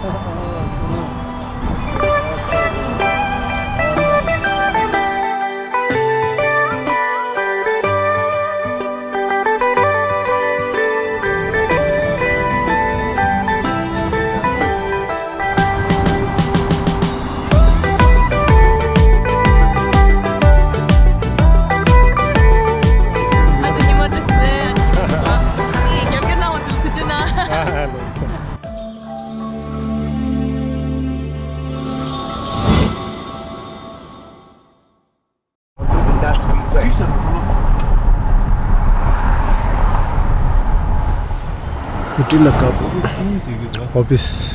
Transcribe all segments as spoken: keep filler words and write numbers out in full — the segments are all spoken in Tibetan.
ཨུ་ཊི་ལ་ཀ་པོ་ཨོ་ཕིས།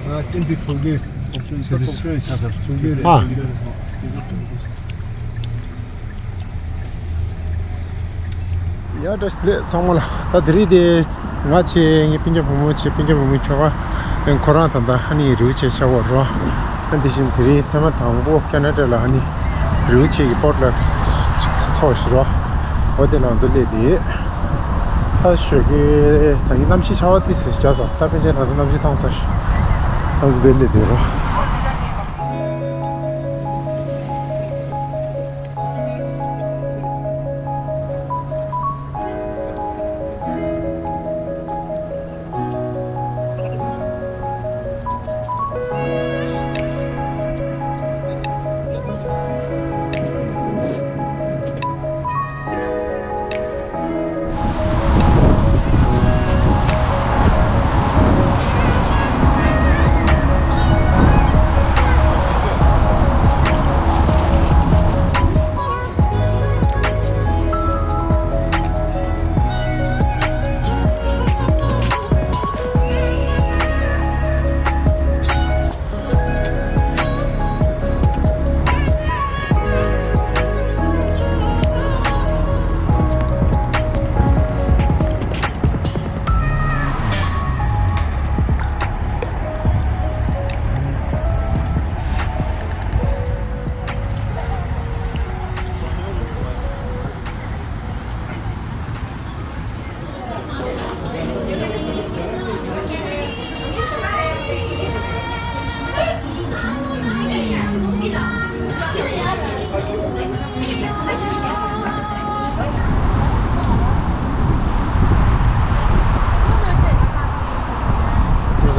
ཨ། ཅན་པའི་ཚོགས་འདུ། ཚོགས་ཆེན་ཆགས་ཚར། ཚོགས་འདུ་རེད། ཨ། ཡ། བཀྲ་ཤིས་བདེ་ལེགས་ཚང་མ་ལ། ད་དེ་རིང་དེ་ང་བྱས། ངའི་སྤུན་ཀྱག་བུ་མོ་བྱས། སྤུན་ཀྱག་བུ་མོའི་ཁྱོ་ག་ཁོ་རང་ད་ལྟ་ཨ་ནི་རི་བོ་ཆེ་ཤར་བ་རོ། ཨ། དེ་བཞིན་དེ་རིང་ཐེངས་མ་དང་པོ་ཁེ་ན་ཌ་ལ་ཨ་ནི་རི་བོ་ཆེ་གི་པོར་ཊི་ལ་ཚོགས་ཤིག་རོ། འོ་དེ་ལ་ང་ཚོ་སླེབས་དེ། ད་ཞོགས་ཀས་ད་ངས་གནམ་གཤིས་ཆར་པ་ཏོག་ཙམ་རྒྱག་སོང་། ད་ཕལ་ཆེར་ང་ཚོ་གནམ་གཤིས་ཐང་ཚར་ཤག་ང་ཚོ་འདིར་སླེབས་དེ་རོ།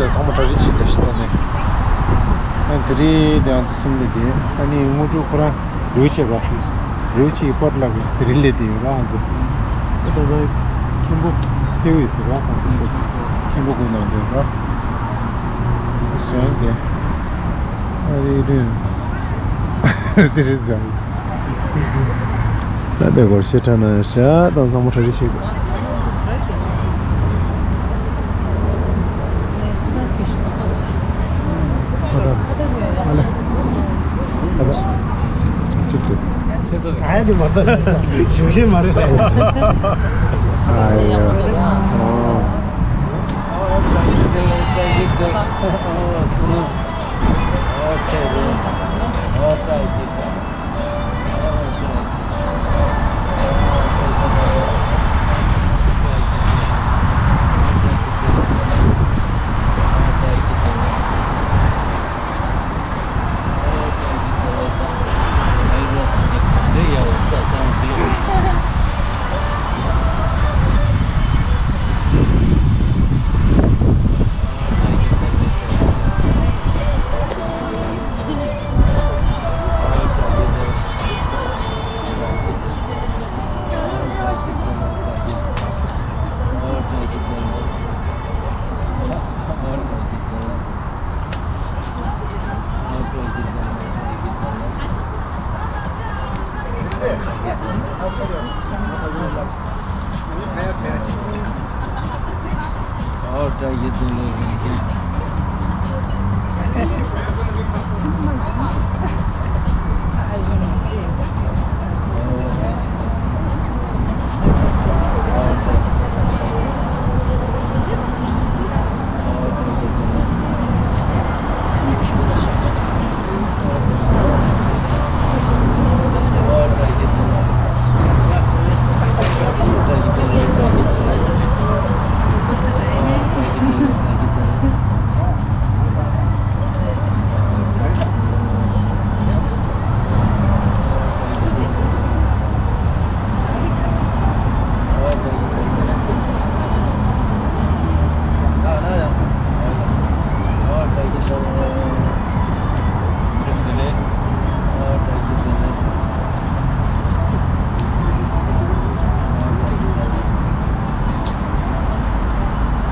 ཚང་མ་གྲ་སྒྲིག་བྱེད་ལས་ཤི་ད་ནས། ཨ། དེ་རིང་དེ་ང་ཚོ་གསུམ་ལས་དེ། ཨ་ནི་དངོས་གྲུབ་ཁོ་རང་རི་བོ་ཆེ་རོ། རི་བོ་ཆེ་གི་པོར་ཊི་ལ་དེ་རིང་སླེབས་དེ་ཡོད་ར། ང་ཚོ་ཨ་ད་ད་མཁན་པོ་ཕེའུ་ཡོད་ཟེར་ར། ཁོང་ཚོ་མཁན་པོ་དགོས་གནང་དེ་ར། སོང་དེ། ཨ་རེ་རེ། སི་རི་ཟ། ད་དེ་སྐོར་བཤད་གྲྭ་ན་ཤ་དང་བཟང་མོ་གྲ་སྒྲིག་བྱེད་དགོས། ཨ་ད། ཨ་ལེ། ཨ་ད། ཅིག་ཅིག་ཏུ། ཨ་ཡ་དེ་མ་ད། ཞུ་ཤེས་མ་རེད། ཨ་ཡ། ཨོ།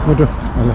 ཨོ་ཏོ། ཨ་ལེ།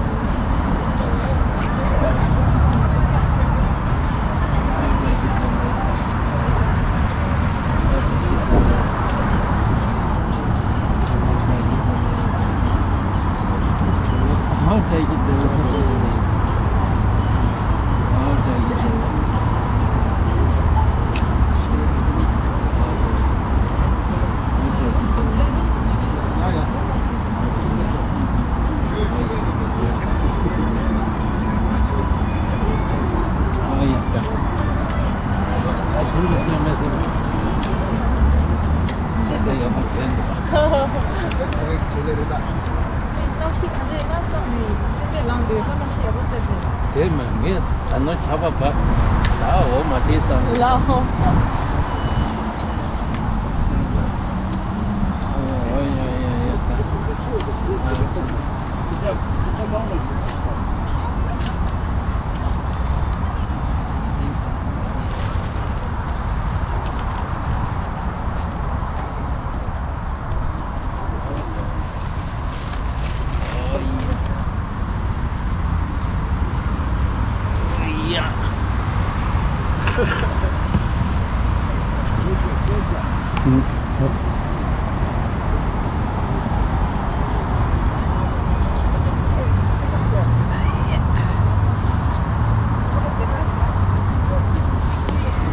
གནམ་གཤིས་ག་འདྲ་ཡིན་ན་བསམ་ཡོད། སེམས་པས་ལངས་འདུག་གནམ་གཤིས་ཡག་པོ་བསྟན་ཏེ། དེ་མ་ངས་ད་ནོ་ཆ་བ་བབ། ད་འོ་མ་དེ་བསམ། ལའོ།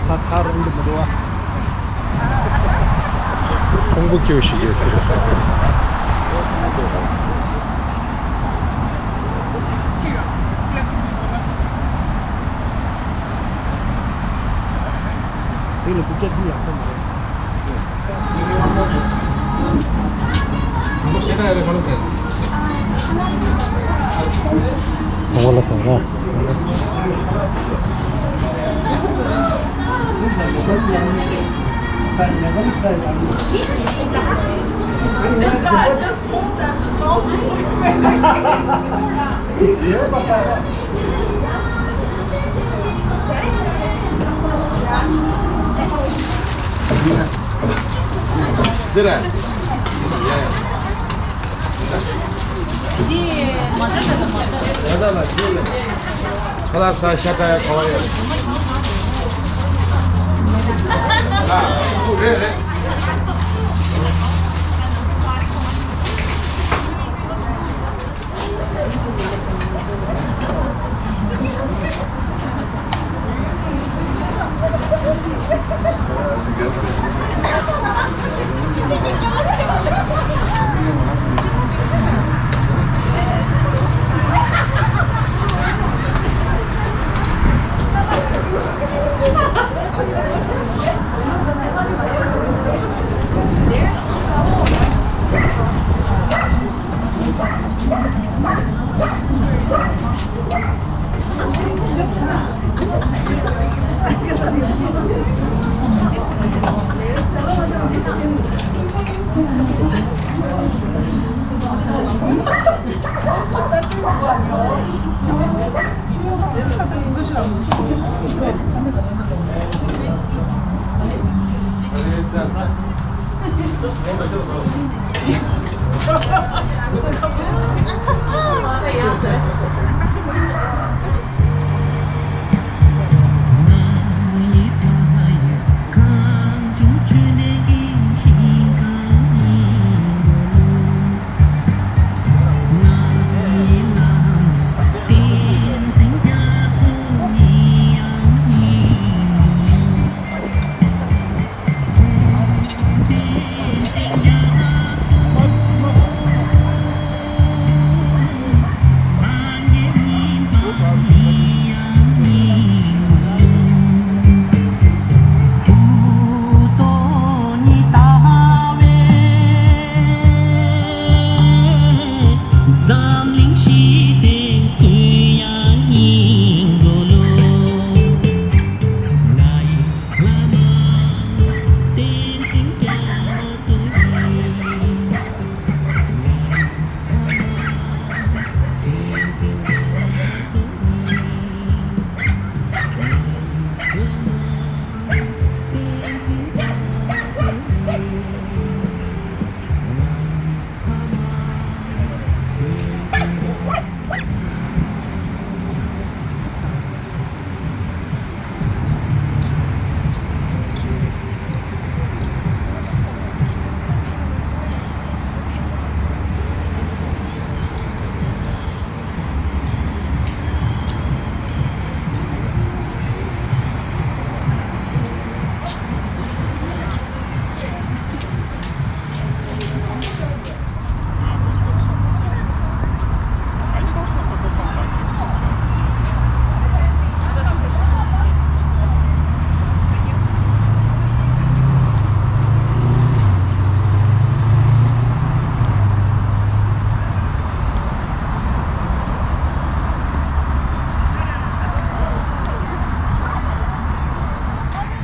ཐ་ཐ་རུང་དུ་མི་འགྲོ་བ། ཕུང་པོ་སྐྱོ་ཞིག་ཡོད་དེ། དེ་ལ་སྐུ་རྒྱབ་འདི་ཡག་ས་མ་རེད། ཁོང་ལ་ཟེར་ན། Just, uh, just hope that the salt is moving. འདི་རེད། ཁ་ལག་ཟ་ཤ་ཁ་ཡ་ག་བ་ཡོད། ཨ། རེད་རེད།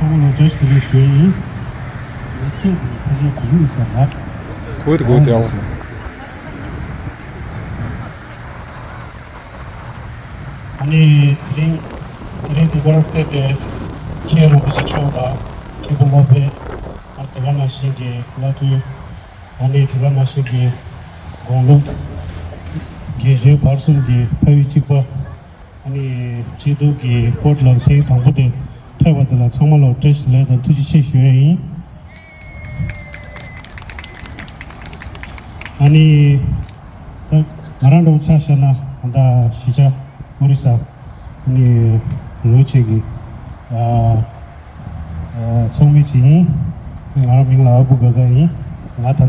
ཚང་མ་ལ་བཀྲ་ཤིས་བདེ་ལེགས་ཞུ་ཡི་ཡིན། ཁྱེད་ཀྱི་ཕ་གིའི་གོ་ཡུལ་ས་ལ། གུད་གུད་དེའོ། ཨ་ནི་དེ་རིང་དེ་རིང་འདི་གར་ཕེབས་པའི་མཁན་རིན་པོ་ཆེ་མཆོག་དང་མཁན་པོ་སློབ་དཔོན། ཨ་དེ་ག་ནང་བཞིན་གྱི་བླ་སྤྲུལ། ཨ་ནི་དེ་ག་ནང་བཞིན་གྱི་དགུང་ལོ་རྒན་གཞོན་བར་གསུམ་གྱི་ཕ་ཡུལ་གཅིག་པ། ཨ་ནི་སྐྱིད་སྡུག་གི་སྤོ་ལོར་ཐེངས་དང་པོ་དེ་ཕེབས་པ་དེ་ལ་ཚང་མ་ལ་བཀྲ་ཤིས་བདེ་ལེགས་དང་ཐུགས་རྗེ་ཆེ་ཞུ་ཡ་ཡིན། ཨ་ནི་ད་ང་རང་འདྲ་བོ་ཆ་བཞག་ན་ད་ལྟ་གཞིས་ཆགས་ཨོ་རི་ས་ཨ་ནི་རུ་ཆེ་གི་ཨ་ཨ་ཚོགས་མི་ཅིག་ཡིན། ང་རང་མིང་ལ་ཨ་བུ་ག་ག་ཡིན། ང་ད་ལྟ་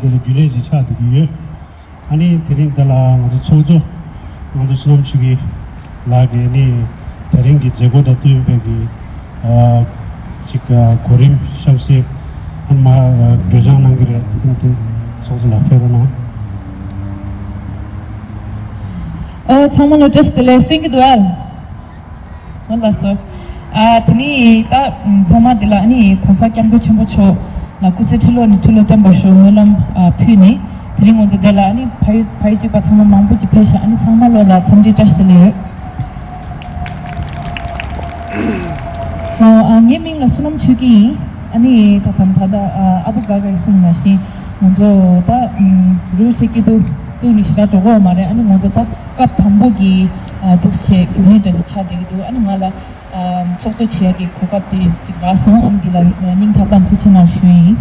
འདི་ལ་རྒྱུན་ལས་ཅིག་ཆགས་བསྡད་ཀྱི་ཡོད། ཨ་ནི་དེ་རིང་འདི་ལ་ང་ཚོ་ཚོགས་གཙོ་ང་ཚོ་བསོད་ནམས་ཆོས་སྐྱིད་ལགས་ཀྱིས་ནི་དེ་རིང་གི་མཛད་སྒོ་དང་བསྟུན་པའི་གི་ཨ་ཅིག་ཨ་གོ་རིམ་གཤམ་གསལ་ཨ་མ་ཨ་སྒྲོས་སྦྱང་གནང་གི་རེད། ཨ་ནི་དེ་ཚོགས་གཙོ་ལགས་ཕེབས་རོགས་གནང་། ཨ་ཚང་མ་ལ་བཀྲ་ཤིས་བདེ་ལེགས། སེང་གེ་འདུག་ཨ། ཨོ་ལགས་སོ། ཨ་དེ་ནི་ད་ཐོག་མ་དེ་ལ་ཨ་ནི་གོང་ས་སྐྱབས་མགོན་ཆེན་པོ་མཆོག་ལ་སྐུ་ཚེ་ཁྲི་ལོ་ནས་ཁྲི་ལོ་བརྟན་པར་ཤོག་སྨོན་ལམ་ཨ་ཕུལ་ནས། དེ་རིང་ང་ཚོ་འདི་ལ་ཨ་ནི་ཕ་ཡུལ་ཕ་ཡུལ་གཅིག་པ་ཚང་མ་མང་པོ་ཅིག་ཕེབས་ཤག་ཨ་ནི་ཚང་མ་ལོ་ལ་འཚམས་འདྲི་བཀྲ་ཤིས་བདེ་ལེགས་ཡོད། ཨོ་ཨ་ངའི་མིང་ལ་བསོད་ནམས་ཆོས་སྐྱིད་ཡིན། ཨ་ནི་ད་ད་ད་ད་ཨ་ཨ་བུ་དགའ་དགའ་ཡིས་གསུངས་ནང་བཞིན་ང་ཚོ་ད་རུ་ཆེ་སྐྱིད་སྡུག་བཙུགས་ནས་ཞེ་དྲག་འགྲོ་གི་ཡོད་མ་རེད། ཨ་ནི་ང་ཚོ་ད་སྐབས་དང་པོ་གི་ཨ་འདུག་སེ་རྒྱུན་ལས་འདྲ་ཅིག་ཆགས་བསྡད་ཀྱི་འདུག་ཨ་ནི་ང་ལ་ཨ་ཚོགས་གཙོ་བྱེད་ཡ་གི་གོ་སྐབས་དེ་ཅིག་རག་སོང་། ཨ་ནི་འདི་ལ་སྙིང་ཐག་པ་ནས་ཐུགས་རྗེ་གནང་ཞུ་ཡིན།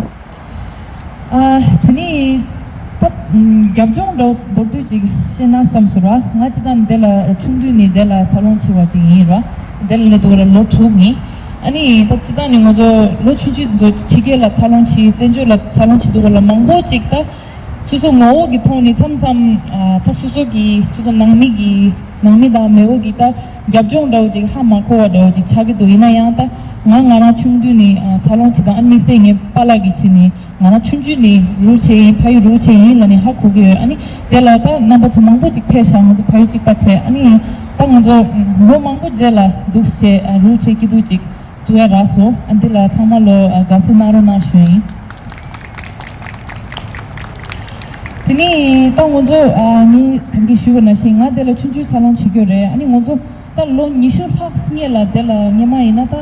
ཨ་དེ་ནི་ད་རྒྱབ་ལྗོངས་འདྲ་མདོར་བསྡུས་ཅིག་བཤད་ན་བསམ་སོང་ར། ང་སྤྱིར་བཏང་འདི་ལ་ཆུང་དུས་ནས་འདི་ལ་འཚར་ལོངས་བྱས་པ་ཅིག་ཡིན་ར། འདི་ལ་སླེབས་དུས་ལ་ལོ་དྲུག་ཡིན། ཨ་ནི་ད་སྤྱིར་བཏང་ནས་ང་ཚོ་ལོ་ཆུང་ཆུང་དེ་ཚོ་ཕྱི་རྒྱལ་ལ་འཚར་ལོངས་བྱས། བཙན་བྱོལ་ལ་འཚར་ལོངས་བྱས་དུས་ལ་མང་པོ་ཅིག་ད། སོ་སོ་ངོ་བོ་གི་ཐོག་ནས་མཚམས་མཚམས་ཨ་ད་སོ་སོ་གི་སོ་སོ་ནང་མི་གི་ནང་མི་དང་མེས་པོ་གི་ད་རྒྱབ་ལྗོངས་འདྲ་བོ་ཅིག་ཧ་མ་གོ་བ་འདྲ་བོ་ཅིག་ཆགས་ཀྱི་འདུག་ཡིན་ན་ཡང་ད་ང་ང་རང་ཆུང་དུས་ནས་ཨ་འཚར་ལོངས་བྱེད་སྟངས། ཨ་དམིགས་བསལ་ངའི་པཱ་ལགས་ཀྱི་ཆེད་ནས་ང་རང་ཆུང་དུས་ནས་རུ་ཆེ་ཡིན། ཕ་ཡུལ་རུ་ཆེ་ཡིན་ལབ་ནས་ཧ་གོ་གི་ཡོད། ཨ་ནི་དེ་ལ་ད་རྣམ་པ་ཚོ་མང་པོ་ཅིག་ཕེབས་ཤག་ང་ཚོ་ཕ་ཡུལ་གཅིག་པ་བྱས། ཨ་ནི་ད་ང་ཚོ་ལོ་མང་པོ་རྗེས་ལ་འདུག་སེ་ཨ་རུ་ཆེ་སྐྱིད་སྡུག་ཅིག་བཙུགས་ཡ་རག་སོང་། ཨ་འདི་ལ་ཚང་མ་ལོ་ཨ་དགའ་བསུ་གནང་རོགས་གནང་ཞུ་ཡིན། དེ་ནས་ད་ང་ཚོ་ཨ་ངས་གང་གི་ཞུས་པ་ནང་བཞིན་ང་འདི་ལ་ཆུང་ཆུང་འཚར་ལོངས་བྱེད་རྒྱུ་རེད། ཨ་ནི་ང་ཚོ་ད་ལོ་ཉི་ཤུ་ལྷག་སྔས་ལ་དེ་ལ་སྔས་མ་ཡིན་ན་ད་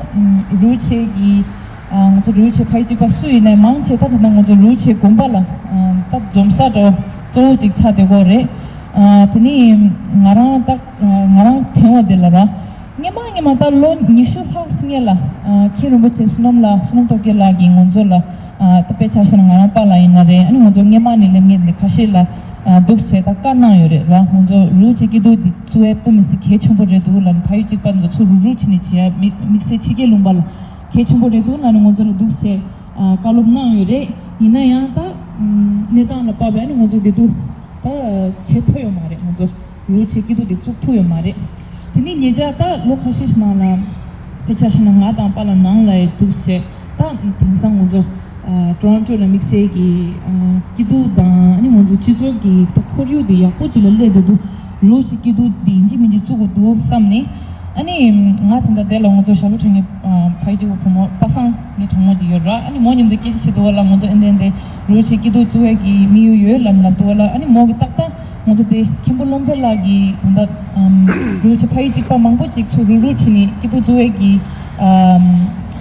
རུ་ཆེ་གི་ཨ་ང་ཚོ་རུ་ཆེ་ཕ་ཡུལ་གཅིག་པ་སུ་ཡིན་ནའི་མང་ཆེ་ད་ད་ལྟ་ང་ཚོ་རུ་ཆེ་དགོན་པ་ལ་ཨ་ད་འཛོམས་ས་འདྲ་གཙོ་བོ་གཅིག་ཆགས་བསྡད་ཀྱི་ཡོད་རེད། ཨ་དེ་ནས་ང་རང་ད་ང་རང་དྲན་པ་དེ་ལ་ར། སྔས་མ་སྔས་མ་ད་ལོ་ཉི་ཤུ་ལྷག་སྔས་ལ་ཨ་མཁན་རིན་པོ་ཆེ་བསོད་ནམས་ལགས་བསོད་ནམས་སྟོབས་རྒྱལ་ལགས་ཀྱིས་ང་ཚོ་ལ་ཨ་ད་དཔེ་ཆ་བཞག་ན་ང་རང་པཱ་ལགས་ཡིན་ན་རེད། ཨ་ནི་ང་ཚོ་སྔས་མ་ནས་སླེབས་མཁན་དེ་ཁ་ཤས་ལ་ཨ་འདུག་བྱས་ད་བཀའ་གནང་ཡོད་རེད་ར། ང་ཚོ་རུ་ཆེ་སྐྱིད་སྡུག་འདི་བཙུགས་ཡས་དཔེ་མི་སྲིད་གལ་ཆེན་པོ་རེད་འདུག་ལབ་ནས། ཕ་ཡུལ་གཅིག་པ་འདི་ཚོ་རུ་རུ་བྱས་ནས་བྱེད་ཡ་དམིགས་དམིགས་བསལ་ཕྱི་རྒྱལ་ལུང་པ་ལ་གལ་ཆེན་པོ་རེད་འདུག་ལབ་ནས་ང་ཚོ་ལ་འདུག་བྱས་ཨ་བཀའ་སློབ་གནང་ཡོད་རེད། ཡིན་ན་ཡང་ད་གནས་སྟངས་ལ་དཔག་པའི་ཨ་ནི་ང་ཚོ་འདི་འདུག་ད་བྱེད་ཐུབ་ཡོད་མ་རེད། ང་ཚོ་རུ་ཆེ་སྐྱིད་སྡུག་དེ་བཙུགས་ཐུབ་ཡོད་མ་རེད། དེ་ནས་ཉེ་ཆར་ད་ལོ་ཁ་ཤས་ཤིག་ནང་ལ་དཔེ་ཆ་བཞག་ན་ང་དང་པཱ་ལགས་ནང་ལ་ཡི་འདུག་བྱས། ད་དེང་སང་ང་ཚོ་ཨ་ཊོ་རོན་ཊོ་ལ་དམིགས་བསལ་གྱི་ཨ་སྐྱིད་སྡུག་དང་ཨ་ནི་ང་ཚོ་སྤྱི་ཚོགས་ཀྱི་ད་ཁོར་ཡུག་དེ་ཡག་པོ་ཅིག་ལ་སླེབས་བསྡད་འདུག་རུ་ཆེ་སྐྱིད་སྡུག་དེ་ཡིན་གཅིག་མིན་གཅིག་བཙུགས་དགོས་འདུག་བསམ་ནས། ཨ་ནི་ང་ད་ལྟ་དེ་ལ་ང་ཚོ་ཞྭ་ལུ་ཁྲ་ངའི་ཨ་ཕ་ཡུལ་གཅིག་པ་བུ་མོ་པ་སངས་ངའི་གྲོགས་མོ་ཅིག་ཡོད་ར། ཨ་ནི་མོ་མཉམ་དུ་སྐད་ཆ་བྱེད་དུས་ལ་ང་ཚོ་ཨེ་འདྲ་ཨེ་འདྲ་རུ་ཆེ་སྐྱིད་སྡུག་བཙུགས་ཡས་ཀྱི་དམིགས་ཡུལ་ཡོད་ལབ་ལབ་དུས་ལ། ཨ་ནི་མོ་གི་ཏག་ཏག་ང་ཚོ་དེ་མཁན་པོ་བློ་འཕེལ་ལགས་ཀྱིས་ད་ལྟ་ཨམ་རུ་ཆེ་ཕ་ཡུལ་གཅིག་པ་མང་པོ་ཅིག་ཚུར་རུ་རུ་ཕྱིན་ནས་སྐྱིད་སྡུག་བཙུགས་ཡས་ཀྱི་ཨམ་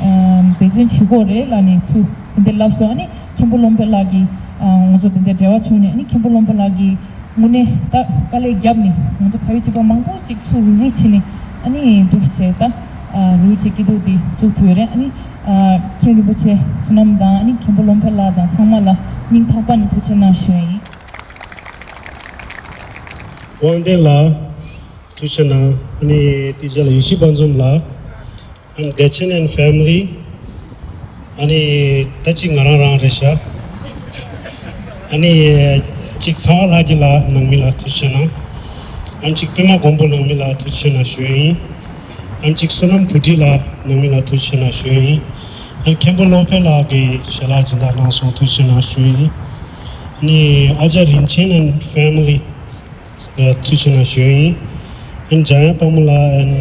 ཨམ་འབད་བརྩོན་བྱེད་དགོས་རེད་ལབ་ནས་ཚུར་དེ་འདྲ་ལབ་སོང་། ཨ་ནི་མཁན་པོ་བློ་འཕེལ་ལགས་ཀྱིས་ཨ་ང་ཚོ་དེ་འདྲ་འབྲེལ་བ་བྱུང་ནས། ཨ་ནི་མཁན་པོ་བློ་འཕེལ་ལགས་ཀྱིས་དངོས་གནས་ད་དཀའ་ལས་བརྒྱབ་ནས་ང་ཚོ་ཕ་ཡུལ་གཅིག་པ་མང་པོ་ཅིག་ཚུར་རུ་རུ་ཕྱིན་ནས། ཨ་ནི་འདུག་བྱས་ད་ཨ་རུ་ཆེ་སྐྱིད་སྡུག་འདི་བཙུགས་ཐུབ་ཡོད་རེད། ཨ་ནི་ཨ་མཁན་རིན་པོ་ཆེ་བསོད་ནམས་དང་། ཨ་ནི་མཁན་པོ་བློ་འཕེལ་ལགས་དང་ཚང་མ་ལ་སྙིང་ཐག་པ་ནས་ཐུགས་རྗེ་གནང་ཞུ་ཡ་ཡིན། དབང་ལྡན་ལགས་ཐུགས་རྗེ་གནང་། ཨ་ནི་དེ་རྗེས་ལ་ཡེ་ཤེས་དཔལ་འཛོམས་ལགས། I'm Dechen and family. ཨ་ནི་ད་ཅིག་ང་རང་རང་རེད་ཤག་ཨ་ནི་ཅིག་ཚངས་པ་ལྷ་རྒྱལ་ལགས་ནང་མི་ལ་ཐུགས་རྗེ་གནང་། ཨ་ནི་ཅིག་པད་མ་མགོན་པོ་ནང་མི་ལ་ཐུགས་རྗེ་གནང་ཞུ་ཡ་ཡིན། ཨ་ནི་ཅིག་བསོད་ནམས་བུ་ཁྲིད་ལགས་ནང་མི་ལ་ཐུགས་རྗེ་གནང་ཞུ་ཡ་ཡིན། ཨ་ནི་མཁན་པོ་བློ་འཕེལ་ལགས་ཀྱིས་ཞལ་ལག་སྦྱིན་བདག་གནང་སོང་། ཐུགས་རྗེ་གནང་ཞུ་ཡ་ཡིན། ཨ་ནི་ཨ་ཅག་རིན་ཆེན་and family། ཐུགས་རྗེ་གནང་ཞུ་ཡ་ཡིན། ཨན་འཇམ་དབྱངས་དཔལ་མོ་ལགས། ཨན།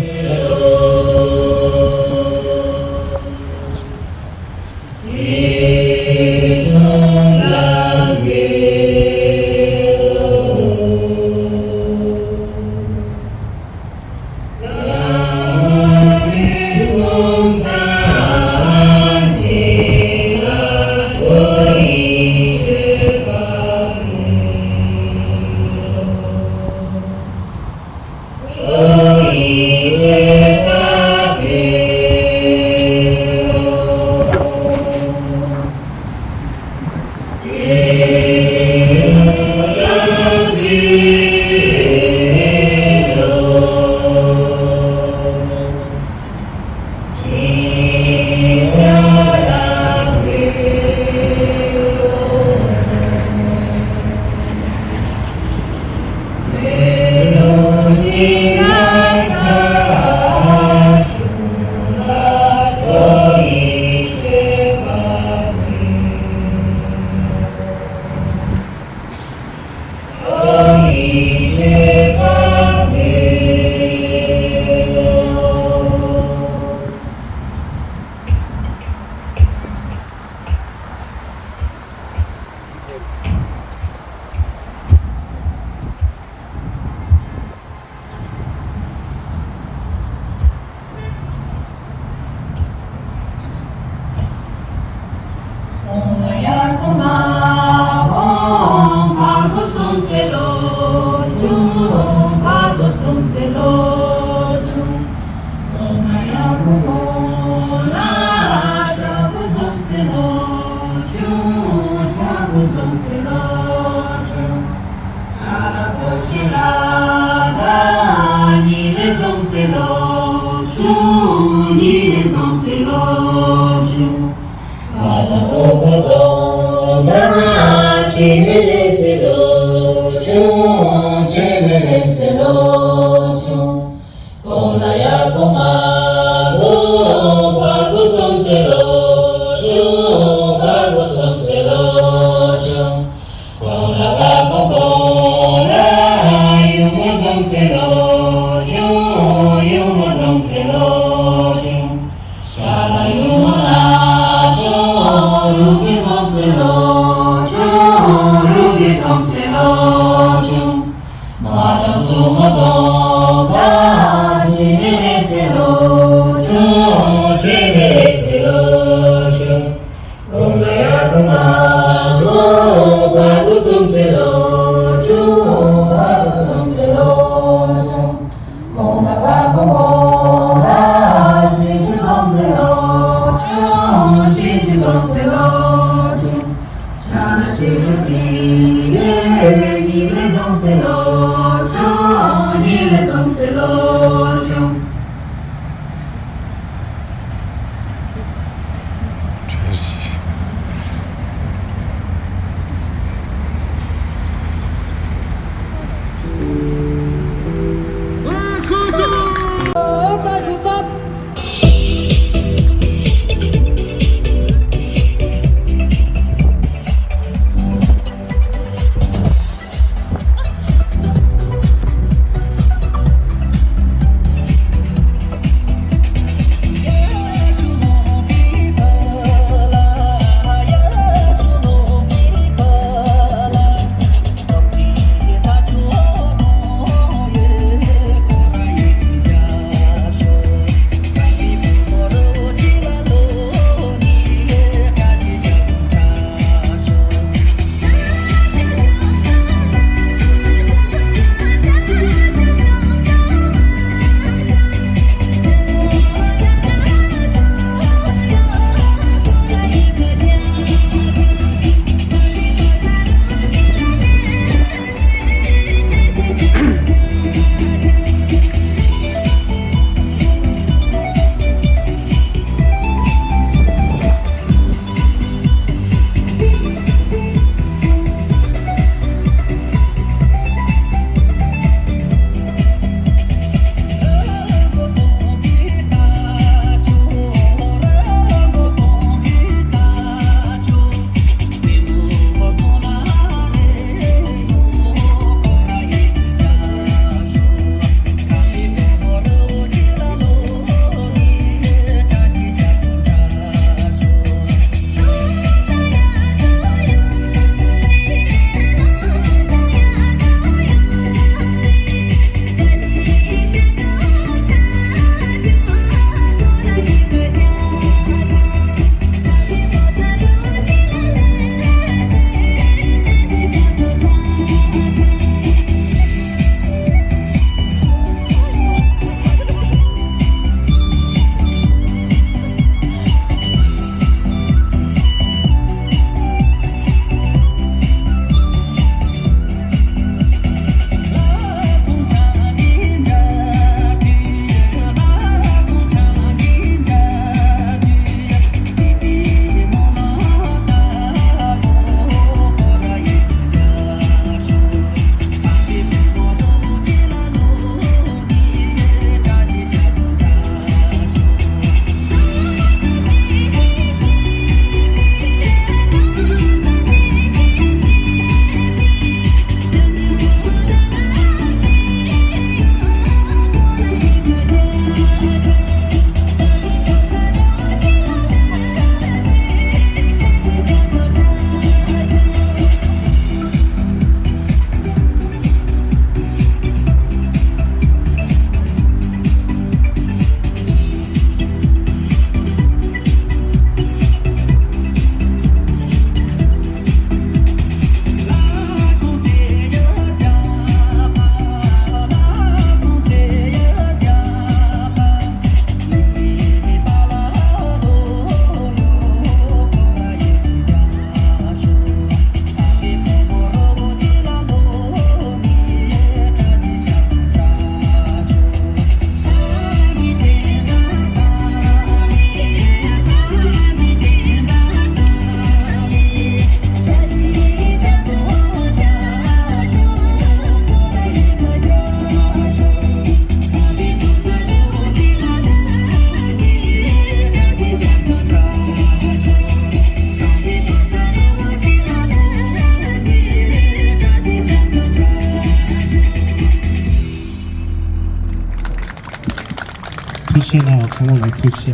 ཆེ་ན་ཚང་མ་ལ་ཐུགས་རྗེ་ཆེ།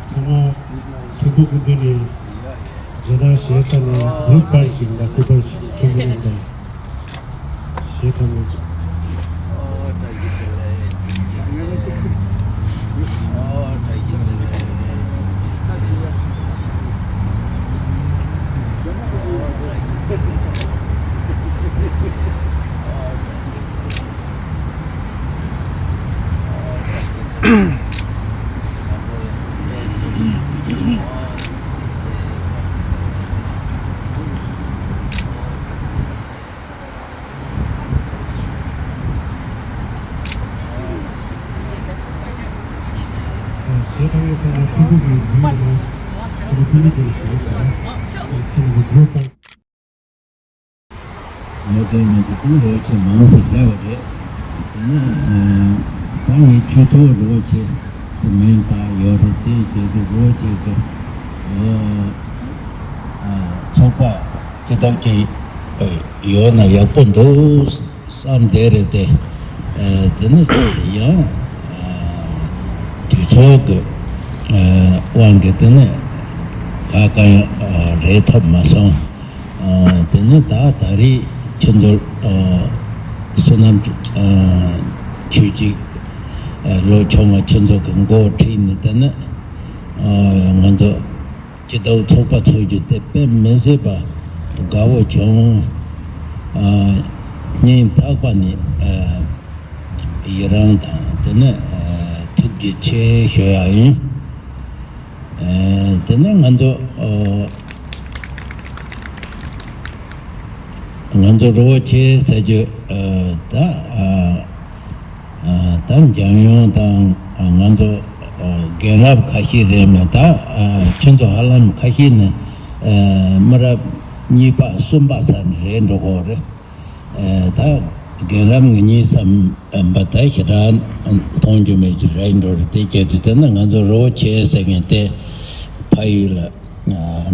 ཚང་མ་ཐུགས་ཁུར་དགོས་འདུག་ནས་རྗེས་དྲན་ཞེས་ས་ནས་གུས་པར་ཞིག་ལ་གུས་པར་ཞིག་ཁྱོད་མི་རྣམས་དང་ཞེས་ཁ་མོས། ངོ་སྤྲོད་མི་འདུག་ཀུན་རེ་ཆེ་མང་ཟེར་བྱས་པ་རེད། དེ་ནས་ད་ངས་ཆོས་ཚོགས་རི་བོ་ཆེ་ཟེར་མིང་བཏགས་ཡོད་རེད། དེ་བྱས་ཏེ་རི་བོ་ཆེ་གི་ཚོགས་པ་ཅི་ཐུབ་ཅིག་ཡོད་ན་ཡག་པོ་འདུག་བསམ་བསྡད་རེད་དེ། དེ་ནས་ཡང་དུས་ཚོད་ཀྱི་དབང་གིས་དེ་ནས་ག་ག་ཡང་རེད་ཐུབ་མ་སོང་། དེ་ནས་ད་ད་རེས་ཁྱེད་ཚོ་བསོད་ནམས་ཆོས་ཀྱི་ལོ་ཆུང་བ་ཁྱེད་ཚོ་གི་མགོ་ཁྲིད་ནས་དེ་ནས་ང་ཚོ་སྤྱི་ཟླ་ཚོགས་པ་ཚོགས་རྒྱུ་དེ་དཔེ་མི་སྲིད་པ་དགའ་བོ་བྱུང་། སྙིང་ཐག་པ་ནས་ཡི་རང་དང་དེ་ནས་ཐུགས་རྗེ་ཆེ་ཞུ་ཡག་ཡིན། དེ་ནས་ང་ཚོ་ང་ཚོ་རི་བོ་ཆེ་ཟེར་རྒྱུ་ད། ད་འཇམ་དབྱངས་དང་ང་ཚོ་རྒན་རབས་ཁ་ཤས་རེད་མོད། ད་ཁྱེད་ཚོ་ཧ་ལམ་ཁ་ཤས་ནི་མི་རབས་གཉིས་པ་གསུམ་པ་ས་ནས་རེད་འགྲོ་གི་རེད། ད་རྒན་རབས་ང་གཉིས་བསམ་པ་ད་ཞེ་དྲག་མཐོང་རྒྱུ་མེད་ཀྱི་རེད་འགྲོ་རེད། དེ་སྐད་དུ་དེ་ནི་ང་ཚོ་རི་བོ་ཆེ་ཟེར་མཁན་དེ་ཕ་ཡུལ་ལ་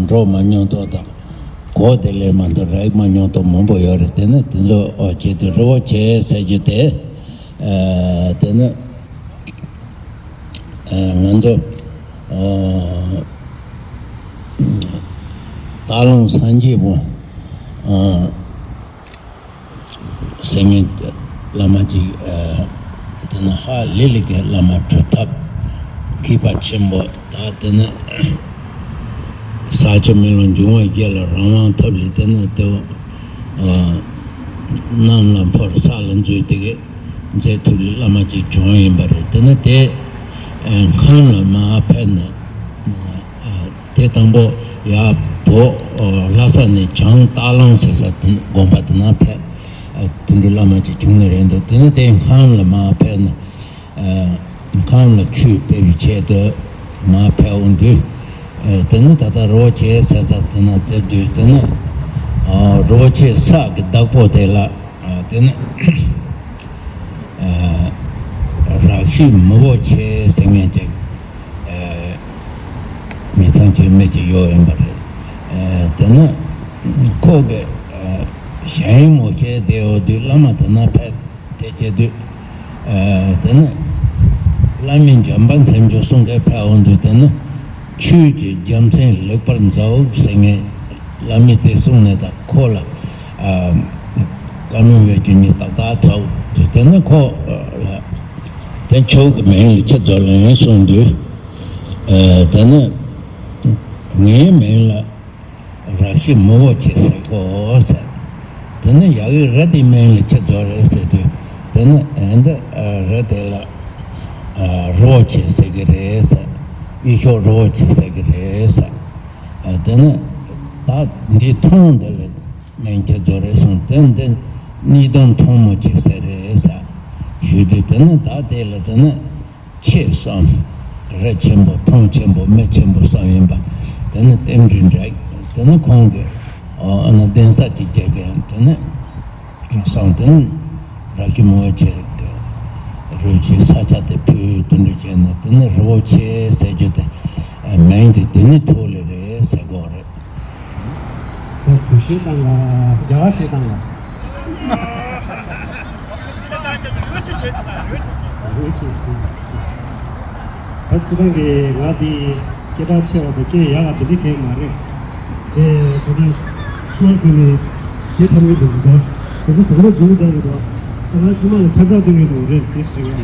འགྲོ་མ་མྱོང་དོ་དང་གོ་བདེ་ལེགས་མ་གཏོགས་རེག་མ་མྱོང་དོ་མང་པོ་ཡོད་རེད། དེ་ནི་དེ་ཚོ་ཆེད་དུ་རི་བོ་ཆེ་ཟེར་རྒྱུ་དེ། དེ་ནི་ང་ཚོ་སྟག་ལུང་སངས་རྒྱས་པོ་ཟེར་མཁན་བླ་མ་ཅིག་དེ་ནི་ཧ་ལས་ལས་ཀྱི་བླ་མ་གྲུབ་ཐོབ་མཁས་པ་ཆེན་པོ། ད་དེ་ནི་ས་ཆུ་མེ་རླུང་འབྱུང་བ་བརྒྱད་ལ་རང་དབང་ཐོབ་ལས་དེ་ནི་དེ་གནམ་ལ་འཕུར་ས་ལ་འཛུལ་དེ་གའི་མཛད་ཐུབ་ལས་བླ་མ་ཅིག་བྱུང་ཡིན་པ་རེད། དེ་ནི་དེ་ཁམས་ལ་མར་ཕེབས་ནས་དེ་དང་པོ་ཡར་བོད་ལྷ་ས་ནས་བྱང་སྟག་ལུང་ཟེར་ས་དེ་དགོན་པ་དེ་ན་ཕེབས། དེ་འདྲའི་བླ་མ་ཅིག་བྱུང་ནི་རེད་འདུག་དེ་ནི་དེ་ཁམས་ལ་མར་ཕེབས་ནས། ཁམས་ལ་ཆོས་སྤེལ་བའི་ཆེད་དུ་མར་ཕེབས་འོང་དུས། དེ་ནི་ད་ལྟ་རི་བོ་ཆེ་ཟེར་ས་དེ་ན་བཙལ་དུས་དེ་ནི་རི་བོ་ཆེ་ས་གི་བདག་པོ་དེ་ལ་དེ་ནི་རག་ཤི་མི་བོ་ཆེ་ཟེར་མཁན་ཅིག་མི་ཚང་གི་མི་ཅིག་ཡོད་ཡིན་པ་རེད། དེ་ནི་ཁོ་གི་ཞལ་ཡིན་མོ་ཤེས་བསྡད་ཡོད་དུས་བླ་མ་དེ་ན་ཕེབས། དེ་བྱེད་དུས། དེ་ནི་བླ་མའི་འཇམ་དཔལ་མཚན་བརྗོད་གསུང་མཁན་ཕེབས་འོང་དུས་དེ་ནི་ཆོས་ཀྱི་རྒྱལ་མཚན་ལེགས་པར་མཛའོ་ཟེར་མཁན་བླ་མས་དེ་གསུངས་ནས་ད་ཁོ་ལ་བཀའ་མོལ་ཡོད་རྒྱུ་ནི་ཏག་ཏག་ཐོབ་དུས་དེ་ནི་ཁོ་ལ་དེ་ཁྱོད་ཀྱི་མིང་ལ་ཅི་བཟོ་ལེན་གསུངས་དུས། དེ་ནི་ངའི་མིང་ལ། རག་ཤི་མི་བོ་ཆེ་ཟེར་གོ་ཟེར། དེ་ནི་ཡ་གི་རི་དེའི་མིང་ལ་ཅི་བཟོ་རེད་ཟེར་དུས། དེ་ནི་ཨེ་འདི་རི་དེ་ལ་རི་བོ་ཆེ་ཟེར་གི་རེད་ཟེར། གཡུ་ཤོག་རི་བོ་ཆེ་ཟེར་གི་རེད་ཟེར། དེ་ནི་ད་འདི་ཐང་འདི་ལ་མིང་ཅི་བཟོ་རེད་གསུངས། དེ་འདི་གཉིས་སྟོང་ཐང་མོ་ཆེ་ཟེར་རེད་ཟེར། ཞུས་དུས་དེ་ནི་ད་དེ་ལ་དེ་ནི། ཆེ་བསམ། རི་ཆེན་པོ་ཐང་ཆེན་པོ་མི་ཆེན་པོ་བསམ་ཡིན་པ། དེ་ནི་རྟེན་འབྲེལ་འདྲ། དེ་ནི་ཁོང་གིས་ཨ་ནི་གདན་ས་ཅིག་རྒྱག་གི་ཡིན། དེ་ནི་བསམ། དེ་ནི་རག་ཤི་མི་བོ་ཆེ་གི་རི་ཆེ་ས་ཆ་དེ་ཕུལ་དེ་འདྲ་བྱས་ནས་དེ་ནི་རི་བོ་ཆེ་ཟེར་རྒྱུ་དེ་མིང་དེ་དེ་ནི་ཐོག་ལས་རེད་ཟེར་གོ་རེད། ད་གུས་ཞབས་བཏང་ལ་རྒྱ་གར་ཞབས་བཏང་ལ། ད་ཚེ་རིང་གིས་ང་འདི་སྐད་གྲགས་ཆེ་བ་དང་སྐད་ཡག་པ་དེ་འདྲ་གང་ཡང་མ་རེད། དེ་ད་ལྟ་ཤོར་ཁུལ་ནས་ཞེ་ཐབས་མེད་དུ་འདུག་ད་ཁོ་ཚོ་དུང་རོ་འཛུགས་བསྡད་ཡོད་པ། ད་ང་ཁྱིམ་ལ་ཆབ་བྲག་སྟོན་གྱི་འདུག་རེད། དེ་ཞིག་ཡང་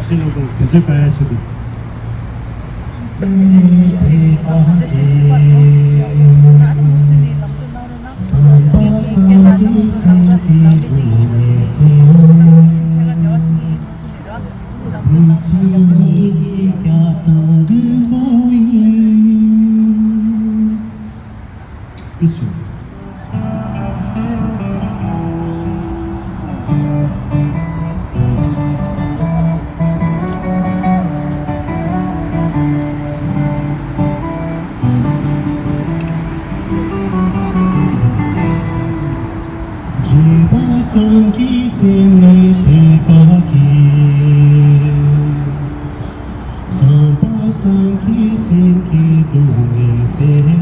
དེ་ནང་དུ་དུས་ཚོད་བཀག་ཡ་ཆེད་དུ། བརྗེད་པ་ཙམ་གྱིས་སེམས་ནི་དད་པ་སྐྱེ། བསམ་པ་ཙམ་གྱིས་སེམས་ཀྱི་སྡུག་བསྔལ་སེལ།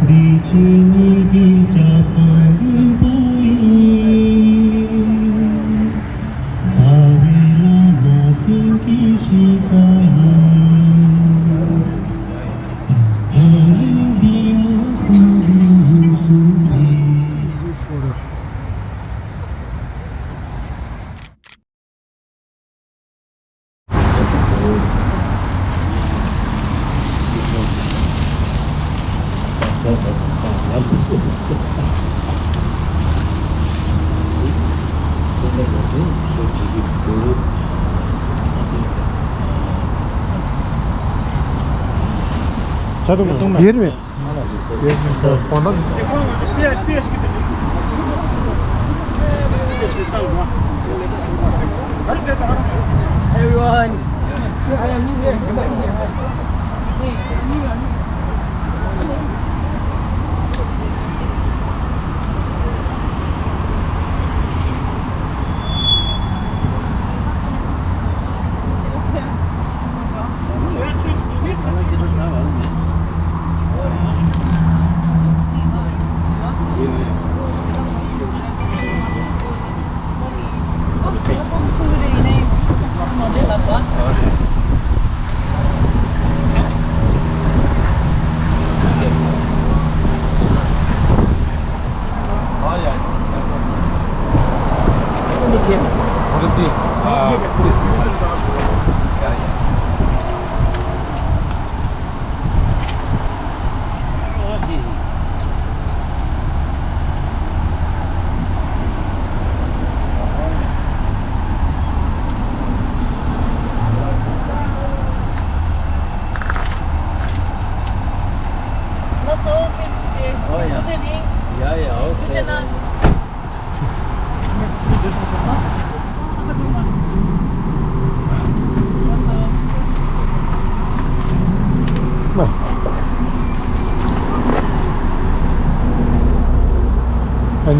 འདི་ཕྱི་གཉིས་ཀྱི་སྐྱབས་དང་མགོན་པོ་ཡིན། རྩ་བའི་བླ་མ་སེམས་ཀྱི་གཞི་རྩ་ཡིན། ད་རིང་འདི་ན་སངས་རྒྱས་ལུགས་སུ་ཡིན། ཡེར་མེད།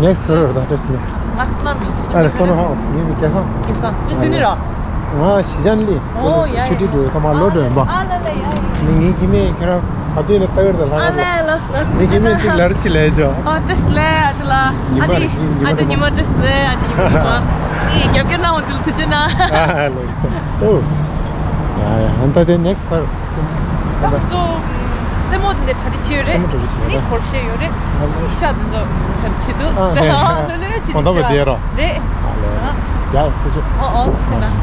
Next car, that is the. ང་བསོད་ནམས་ཡིན། ཨ་རེ་བསོད་ནམས་ཧོ། ངའི་མིང་སྐལ་བཟང་། སྐལ་བཟང་། ཨ་འདི་ནི་ར། ང་ཞི་ཅང་ལི། ཨོ་ཡ་ཡ། ཆུ་ཁྲི་འགྲོ་ཡོད། ཐོག་མར་ལོ་འགྲོ་ཡིན་པ། ཨ་ལ་ལ་ཡ་ཡ། ནི་ངའི་ཁྱིམ་མི་ཁྱེད་རང་ག་དུས་ནས་ལྟ་གི་རེད་ལ་ལྷག་ག་ལ། ཨ་ལ་ལ་ལ། ངའི་ཁྱིམ་མི་གཅིག་ལར་ཅི་ལས་ཅོ། ཨ་བཀྲ་ཤིས་བདེ་ལེགས། ཨ་ཅི་ལ། ཉི་མ་ཨ་རེད། ཅི་ཉི་མ་ཨ་ཅི་ཉི་མ་བཀྲ་ཤིས་བདེ་ལེགས། ཨ་ཅི་ཉི་མ་ཉི་མ། ནི་རྒྱབ་སྐྱོར་གནང་བ་འདི་ལ་ཐུགས་རྗེ་གནང་། ཨ་ལགས་སོ། ཨོ། ཡ་ཡ། ཨ་ད་དེ་next car། ད་ཁོ་ཚོ་རྩེད་མོ་འདི་འདྲ་གྲ་སྒྲིག་བྱས་ཡོད་རེད། རྩེད་མོ་གྲ་སྒྲིག་བྱས་ཡོད་རེད། ནི་གོར་ཤེས་ཡོད་རེད། ཨ་ལེ། ཤ་འདི་ཚོ་གྲ་སྒྲིག་བྱས་འདུག་ཨ་ལེ། ལེ་ལེ་ཅི་གོང་ཐོག་བསྡད་རོགས། རེད། ཨ་ལེ། ཡ་ཐུགས་རྗེ། ཨོ་ཨོ་ཐུགས་རྗེ་གནང་།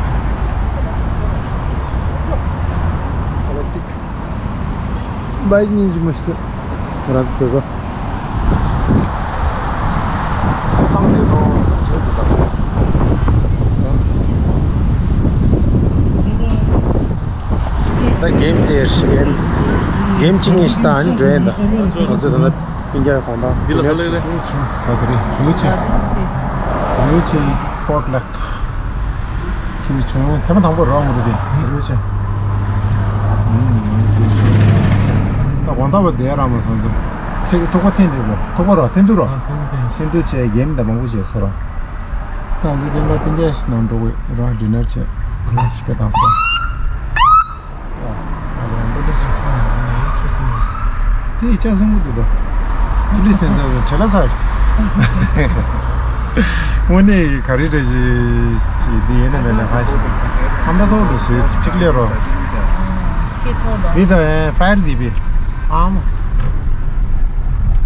ཨ་ལེ་ཏིག་བའི་ཉིན་གྱི་མི་ཤེས་ང་རང་ཚོ་བོད་པ། ད་གེམ་ཚེ་ཤི་གེམ། གེམ་ཅི་ངེས་ཤི་ད་ཨ་ནི་འགྲོ་ཡིན་ད། ང་ཚོ་ད་ལྟ་པིན་རྒྱ་གོང་ཐང་། འདི་ལ་ཧ་ལས་རེད། ད་དེ་རིང་ལིའུ་ཆིང་། ལིའུ་ཆིང་པོར་ཊི་ལེག་ཁྱེད་བྱུང་ཐེངས་མ་དང་པོ་རང་མི་རེད་དེ་ལིའུ་ཆིང་། ད་གོང་ཐང་བ་དེ་རང་མ་སང་ཚོ། ཐེ་ཐོག་པ་འཐེན་དེ་རོ། ཐོག་པ་རོ། འཐེན་དུ་རོ། འཐེན་དུ་བྱས་གེམ་དང་མང་པོ་བྱས་ས་རོ། ད་ང་ཚོ་རྒན་པ་སྤུན་ཀྱག་ཞིག་ནང་འགྲོ་དགོས་རང་ཌི་ནར་བྱས་ཁོ་རང་ཞིག་ག་བཏང་སོང་། ཨ་ལས་འདི་འདྲ་ཞིག་སོང་ནས་ཡིད་ཆེས་སོང་། དེ་ཡིད་ཆེས་སོང་གི་འདུག་ད། ཕུ་ལིས་དེ་ཚོ་བྲེལ་ལ་ཚ་ཞིག་དངོས་གནས་ག་རེ་འདྲ་ཞིག་ཞིག་འདི་ཡིན་ན་མེད་ན་ཧ་ཞིག་ཨ་མྲ་ཚོགས་འདི་ཞིག་གཅིག་ལས་རོ། ཁྱེད་ཚོ་དང་། འདི་ད་ཕ་ཡར་འདི་བི། ཨ་མ།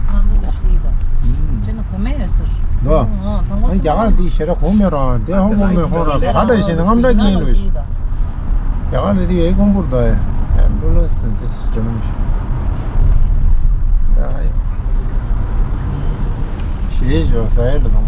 ཨ་མ་ཞིག་དང་། ཅི་ན་གོ་མེད་ཟེར། ལོ། ཨང་། ཨང་། ཐང་གོ་ཨ་རྒྱ་གར་འདི་ཞེ་ར་གོ་མེད་རོ། དེ་ཧོ་གོ་མེད་ཧོ་ར་ག་ད་ཞིག་ན་ཨ་མྲ་གིན་ལོ་ཞིག་རྒྱ་གར་ལ་དེ་ཡའི་ཀོང་པུར་དོ་ཡ། ཨེམ་བུ་ལན་སི་དེ་ཞིག་ཅི་ན་མི་ཞིག་ཡ་ཡ། ཞེས་བྱོ་ས་ཡ་ལ་དང་།